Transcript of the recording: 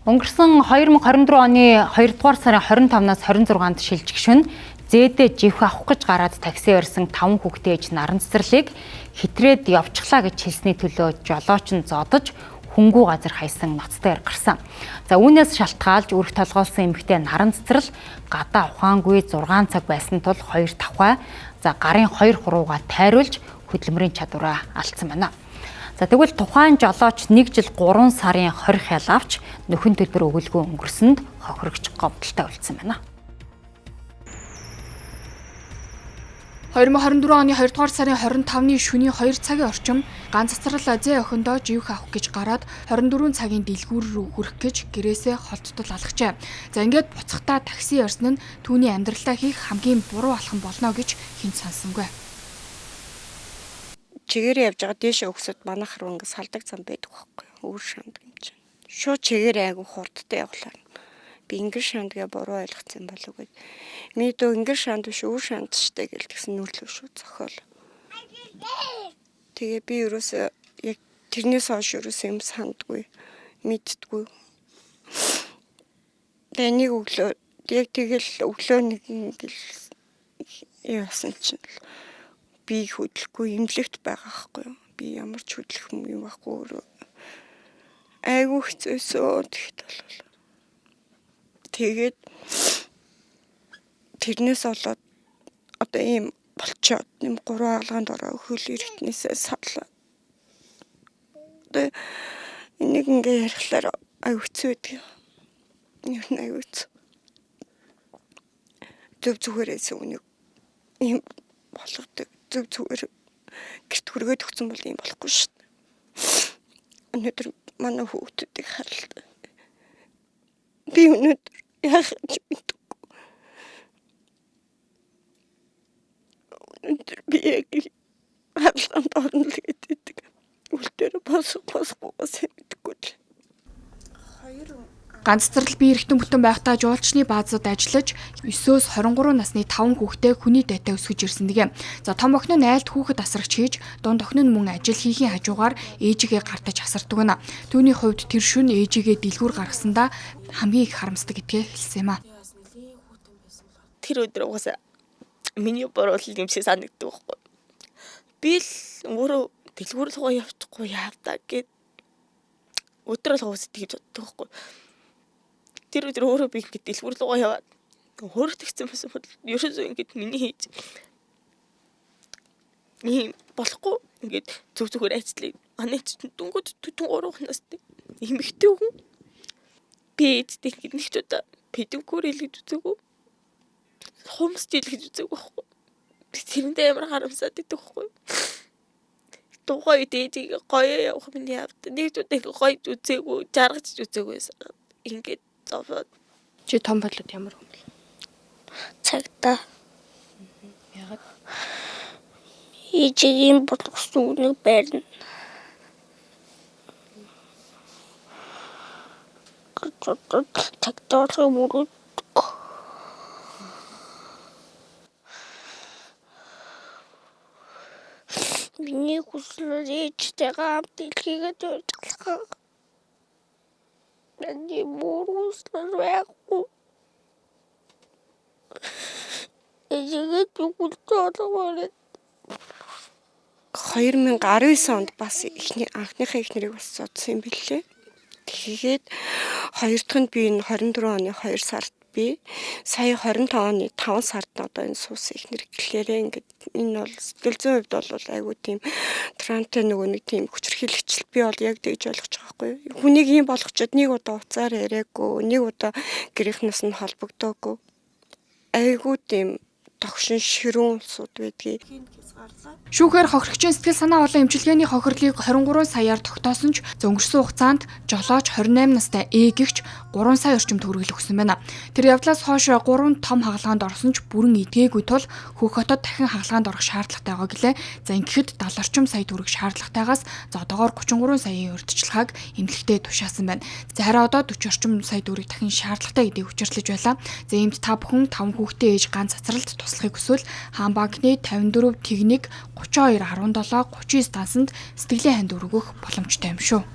Өнгөрсөн 2024 оны 2 дугаар сарын 25-наас 26-нд шилжих шөнө зээдээ живх авах гэж гараад такси барьсан 5 хүүхдээ ээж наран цэцэрлийг хитрээд явчихлаа гэж хэлсний төлөө жолооч нь зодож хөнгүү газар хайсан ноцтой гарсан. За үүнээс шалтгаалж өрх толгойлсон эмэгтэй наран цэцэрлэл гадаа ухаангүй 6 цаг байсан тул 2 давхай за гарын 2 хурууга тайруулж хөдөлмөрийн чадвараа алдсан байна. За тэгвэл тухайн жолооч 1 жил 3 сарын 20 хял авч нөхөн төлбөр өгөлгүй өнгөрсөнд хохирогч гомдолтой үлдсэн байна. 2024 оны 2 дугаар сарын 25-ны шөнийн 2 цагийн орчим ганц цацрал зээ охиндоо живх авах гэж гараад 24 цагийн дэлгүүр рүү хүрэх гэж гэрээсээ холдтол алгачээ. За ингээд буцахтаа такси орсон нь түүний амьдралдаа хийх хамгийн буруу алхам болно гэж хэн санасангүй. Чигээрээ явж байгаа дээшээ өгсөд манайх руу ингээд салдаг зам байдаг байхгүй юу? Өвөр шандаг юм чинь. Шууд чигээрээ айгу хурдтай явглаа. Би ингэр шандгаа буруу ойлгоцсон болов уу гэд. Миний дөө ингэр шанд биш өвөр шанд штэ гэл тэгсэн нүрлөө шүү зохиол. Тэгээ би ерөөсөө яг тэрнээс хойш ерөөсөө юм сандгүй мэддэггүй. Тэгээ нэг өглөө яг тэгэл өглөө нэг ингээл яасан чинь би хөдлөхгүй имлэгт байгаа байхгүй юу. Би ямар ч хөдлөх юм байхгүй өөрөө. Айгүй хэцүүсөө тэгэхэд бол. Тэгээд тэрнээс болоод одоо ийм болчоод юм гурван хагалгаанд ороо хөл эргэтнээсээ садлаа. Одоо энийг ингээ ярихлаар аюу хэцүү байдаг юм. Ер нь аюу хэцүү. Зөв зүгээрээс үнийг ийм болгодог. Зөв зүгээр гэрт хүргээд өгсөн бол ийм болохгүй шүү дээ. Өнөөдөр манай хүүхдүүдийг харалт. Би өнөөдөр яах ч мэдэхгүй. Өнөөдөр би яг хаалганд орно л гэдэг. Үлдээр босох босохгүйгээс мэдэхгүй л. Ганц цэцэрлэл бие эргэтэн бүтэн байхдаа жуулчны баазад ажиллаж 9-өөс 23 насны 5 хүүхдээ хүний дайтай өсгөж ирсэн нэгэ. За том охин нь айлд хүүхэд асрагч хийж, дунд охин нь мөн ажил хийхийн хажуугаар ээжигээ гартаж асардаг байна. Түүний хувьд тэр шөнө ээжигээ дэлгүүр гаргасандаа хамгийн их харамсдаг гэдгээ хэлсэн юм а. Тэр өдөр угаасаа миний буруу л юм шиг санагддаг байхгүй. Би л өөрөө дэлгүүр рүү явчихгүй яав та гэд өдөр л угаасаа тэгж боддог байхгүй. Тэр өдөр өөрөө би ингээд дэлгүүр рүүгээ яваад өөрөө тэгсэн байсан бол ерөөсөө ингээд миний хийж ийм болохгүй ингээд зөв зүгээр ажиллая. Манай чинь дүнгууд 43 настай эмэгтэй хүн. Би ээжтэй ингээд нэг ч удаа педикюр хийлгэж үзээгүй. Хумс хийлгэж үзээгүй байхгүй. Би тэрэндээ амар харамсаад идэх байхгүй. Тухайн үед ээжийг гоё явах миний явд. Нэг ч удаа ингээд гоё үзээгүй, жаргаж үзээгүй байсан. Ингээд зовоод. Чи том болоод ямар хүн бэ? Цагтаа. Яагаад? Ээжигийн болгосон үнийг барина. Гэж бодоод цагтаа болохыг мөрөөддөг. Миний хүсэл нь ээжтэйгээ хамт дэлхийгээ дойж алхах. Миний мөр хүсэл байхгүй. Ээжигээ зүгэлтэй болгомоор байна. 2019 онд бас эхний анхныхаа эхнэрийг бас зодсон юм билээ. Тэгээд хоёр дахь нь би энэ 24 оны 2 сард би сая 25 оны 5 сард одоо энэ суусан эхнэр гэлээрээ ингээд энэ бол сэтгэл зүйн хувьд бол айгүй тийм трантай нөгөө нэг тийм хүчирхийлэгчл би бол яг тэгж ойлгож байгаа байхгүй юу. Хүнийг ийм болгочоод нэг удаа уцаар яриаггүй, нэг удаа гэрийнхнээс нь холбогдоогүй. Айгүй тийм тогшин ширүүн улсууд байдгийг. Шүүхээр хохирогчийн сэтгэл санаа болон эмчилгээний хохирлыг 23 саяар тогтоосон ч өнгөрсөн хугацаанд жолооч 28 настай эгэгч 3 сая орчим төгрөг өгсөн байна. Тэр явдлаас хойш 3 том хагалгаанд орсон ч бүрэн эдгээгүй тул Хөх хотод дахин хагалгаанд орох шаардлагатай байгаа гэлээ. За ингэхэд 70 орчим сая төгрөг шаардлагатайгаас за одоогоор 33 саяын урьдчилгааг эмнэлэгтээ тушаасан байна. За харин одоо 40 орчим сая төгрөг дахин шаардлагатай гэдгийг учирлаж байлаа. За иймд та бүхэн 5 хүүхдээ ээж ганц цацралд туслахыг хүсвэл Хаан банкны 54 тэгник 32 17 39 дансанд сэтгэлийн ханд өргөх боломжтой юм шүү.